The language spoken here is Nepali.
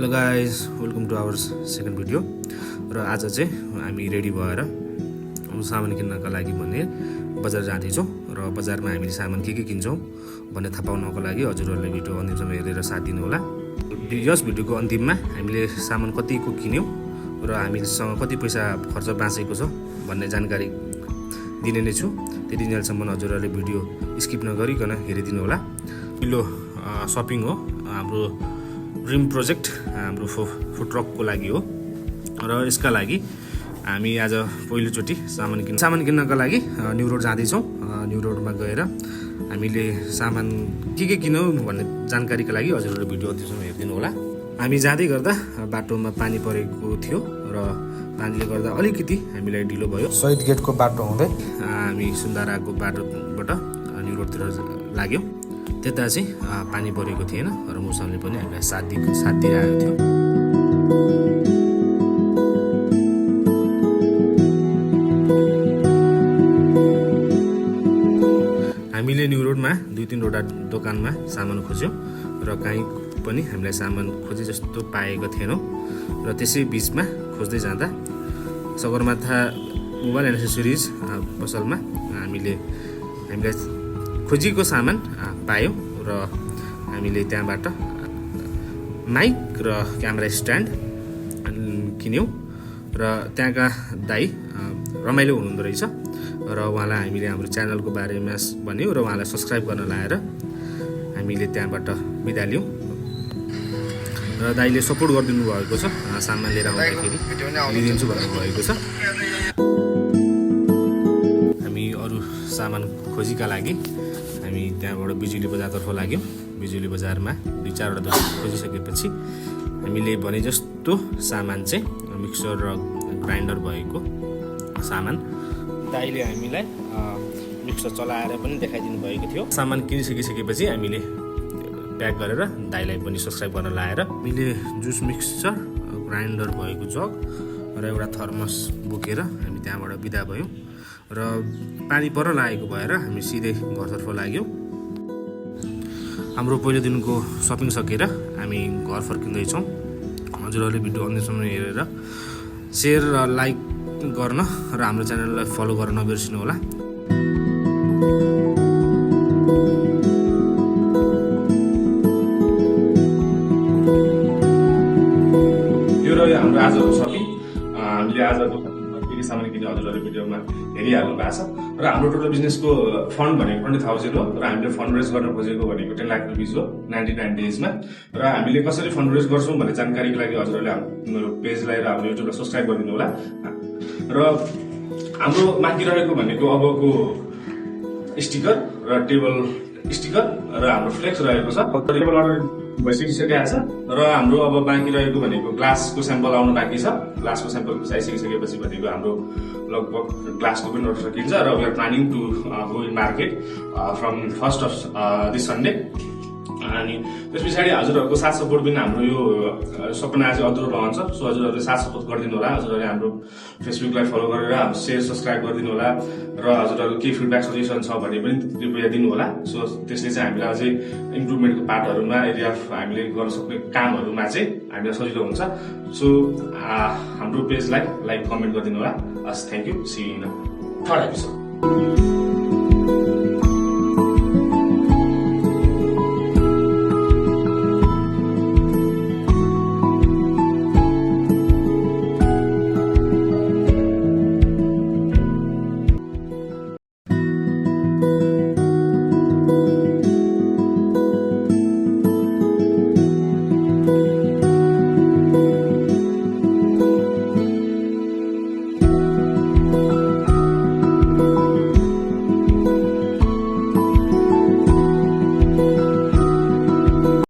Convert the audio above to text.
Hello guys, welcome to our second video. र आज चाहिँ हामी रेडी भएर सामान किन्नका लागि भने बजार जाँदैछौँ। र बजारमा हामीले सामान के किन्छौँ भन्ने थाहा पाउनको लागि हजुरहरूले भिडियो अन्तिमसम्म हेरेर साथ दिनु होला। यस भिडियोको अन्तिममा हामीले सामान कतिको किन्यौँ र हामीसँग कति पैसा खर्च बाँचेको छ भन्ने जानकारी दिने नै छु। त्यति जेलसम्म हजुरहरूले भिडियो स्किप नगरिकन हेरिदिनु होला। पहिलो सपिङ हो, हाम्रो ड्रिम प्रोजेक्ट हाम्रो फुड ट्रकको लागि हो। र यसका लागि हामी आज पहिलोचोटि सामान किन्नका लागि न्यू रोड जाँदैछौँ। न्यू रोडमा गएर हामीले सामान के किन्यौँ भन्ने जानकारीका लागि हजुरहरू भिडियो अन्तिमसम्म हेरिदिनु होला। हामी जाँदै गर्दा बाटोमा पानी परेको थियो र पानीले गर्दा अलिकति हामीलाई ढिलो भयो। शहीद गेटको बाटो हुँदै हामी सुन्दाराको बाटोबाट न्यू रोडतिर लाग्यौँ। त्यता चाहिँ पानी परेको थिएन र मौसमले पनि हामीलाई साथ दिइरहेको थियो। हामीले न्यू रोडमा 2-3वटा दोकानमा सामान खोज्यौँ र कहीँ पनि हामीलाई सामान खोजे जस्तो पाएको थिएनौँ। र त्यसै बिचमा खोज्दै जाँदा सगरमाथा मोबाइल एन्ड एसेसरिज पसलमा हामीलाई खोजिएको सामान पायौँ र हामीले त्यहाँबाट माइक र क्यामेरा स्ट्यान्ड किन्यौँ। र त्यहाँका दाइ रमाइलो हुनुहुँदो रहेछ र उहाँलाई हामीले हाम्रो च्यानलको बारेमा भन्यौँ र उहाँलाई सब्सक्राइब गर्न लाएर हामीले त्यहाँबाट बिदा लियौँ। र दाइले सपोर्ट गरिदिनु भएको छ, सामान लिएर आउँदाखेरि लिइदिन्छु भन्नुभएको छ। हामी अरू सामान खोजीका लागि हामी त्यहाँबाट बिजुली बजारतर्फ लाग्यौँ। बिजुली बजारमा 2-4वटा दोकान खोजिसकेपछि हामीले भने जस्तो सामान चाहिँ मिक्सर र ग्राइन्डर भएको सामान दाइले हामीलाई मिक्सर चलाएर पनि देखाइदिनु भएको थियो। सामान किनिसकेपछि हामीले प्याक गरेर दाइलाई पनि सब्सक्राइब गर्न लाएर हामीले जुस मिक्सर ग्राइन्डर भएको जग र एउटा थर्मस बोकेर हामी त्यहाँबाट बिदा भयौँ। र पानी पर लागेको भएर हामी सिधै घरतर्फ लाग्यौँ। हाम्रो पहिलो दिनको सपिङ सकेर हामी घर फर्किँदैछौँ। हजुरहरूले भिडियो अन्तिमसम्म हेरेर सेयर र लाइक गर्न र हाम्रो च्यानललाई फलो गर्न नबिर्सिनु होला। यो रह्यो हाम्रो आजको सपिङ। हामीले आज के सामान किन्यो हजुरहरूले भिडियोमा हेरिहाल्नु भएको छ। र हाम्रो टोटल बिजनेसको फन्ड भनेको 20,000 हो र हामीले फन्ड रेज गर्न खोजेको भनेको 10 लाख रुपिस हो 99 डेजमा। र हामीले कसरी फन्ड रेज गर्छौँ भन्ने जानकारीको लागि हजुरहरूले हाम्रो पेजलाई र हाम्रो युट्युबलाई सब्सक्राइब गरिदिनु होला। र हाम्रो बाँकी रहेको भनेको अबको स्टिकर र टेबल स्टिकर र हाम्रो फ्लेक्स रहेको छ। टेबल अर्डर भइसकिसकेको छ र हाम्रो अब बाँकी रहेको भनेको ग्लासको स्याम्पल आउनु बाँकी छ। ग्लासको स्याम्पल आइसकिसकेपछि भनेको हाम्रो लगभग ग्लासको पनि अर्डर सकिन्छ। र we are planning to go in market from 1st of this Sunday. अनि त्यस पछाडि हजुरहरूको साथ सपोर्ट पनि हाम्रो यो सपना चाहिँ अधुरो रहन्छ। सो हजुरहरूले साथ सपोर्ट गरिदिनु होला। हजुरहरूले हाम्रो फेसबुकलाई फलो गरेर हाम्रो सेयर सब्सक्राइब गरिदिनु होला। र हजुरहरूको केही फिडब्याक सजेसन छ भने पनि कृपया दिनु होला। सो त्यसले चाहिँ हामीलाई अझै इम्प्रुभमेन्टको पार्टहरूमा यदि हामीले गर्न सक्ने कामहरूमा चाहिँ हामीलाई सजिलो हुन्छ। सो हाम्रो पेजलाई लाइक कमेन्ट गरिदिनु होला। हस्, thank you. See you in third episode.